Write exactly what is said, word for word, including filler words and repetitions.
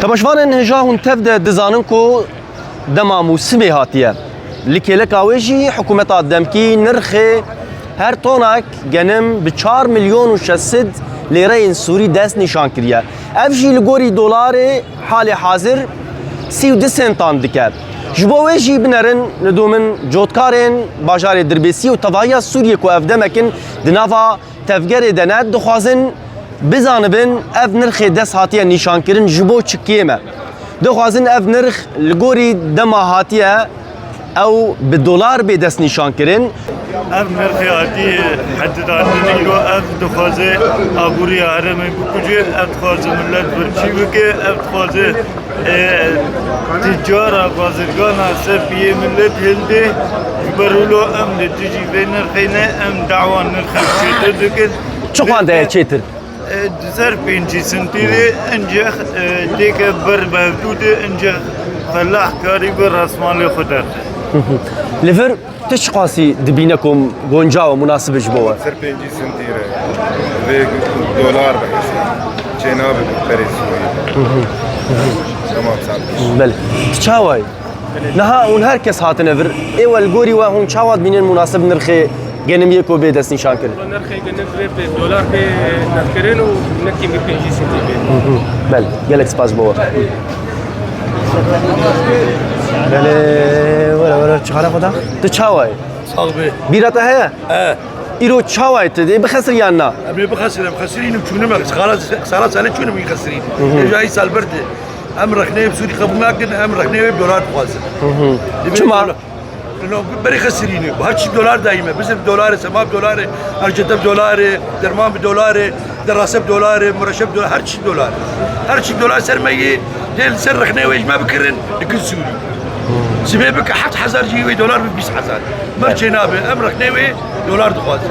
Beşvanên hêja hûn tev de dizanin ku dema mûsimê hatiye. Li kêleka wê jî hikûmeta demkî nirxê her tonek genim bi çar milyon û şeş sed lêreyên sûrî dest nîşan kiriye. Ev jî li gorî dolarê halê hazir sî û du sentan dike. Ji bo wê jî binerin, li dû min cotkarên bajarê Dirbêsî û tevahiya Sûriyê ku ev demek in di nava tevgerê de ne, dixwazin bizanibin ev nirxê dest hatiye nîşankirin ji bo çi kêm e. Dixwazin ev nirx li gorî dema hatiye ew bi dolar bê destnîşankirin. Ev nirxê hatî hedî datin îro, ev dixwaze aboriya herêmê bikuje, ev dixwaze millet birçî bike, ev dixwaze, e, ticara bazirgana ser piyê millet hilde. Ji ber wilo em li dijî vê nirxê ne, em dawa nirxê çêtir dikin. Çiqan de ye çêtir? E, di ser pêncî sentî de, encex, e, têke ber bi hevdû de, encex felah karî bi rasmalê xwe derxe. Li vir tu çiqasî dibîne ku goncaw e, munasib e ji bo we? Ser pêncî sentî re vê dolar bihesê. Çênabe bi perê Sûrî. Tamam, sen. Belê. Tu çawa yî? Niha hûn her kes hatine vir. Ê we li gorî we hûn çawa dibînin munasib nirxê genimiyê ku bê destnîşankirin? Nirxê genim vê pê dolar pê nirxkirin û nekî bi pêncî sentî bê. Belê, gelek spas bo we. Belê, were, were, çixara xwe da. Tu çawa yî? Sax bî. Bîra te heye? He. Îro çawa yî tu dê bixesirî yan na? Em ê bixesirî, em xesirînim çûnime. Xala, xala Salê çûnim wî xesirî. Êja î sal bir de. Em rexneyê bi Sûrî qebûl nakin, em rexneyê wê bi dolar dixwazin. Divê Çima? Dolar. Lino berê xesirîne. Her çî dolar dayî me. Bizim dolarê, sema bi dolarê, ercete bi dolarê, derman bi dolarê, derase bi dolarê, mureşe bi dolarê, her çî dolar. Her çî dolar ser me yê, dê li ser rexneyê wê ji me bikirin, dikin Sûrî. Sibê bike heft hezar jî wê dolar bi bîst hezar. Mer çê nabe. Em rexneyê wê dolar dixwazin.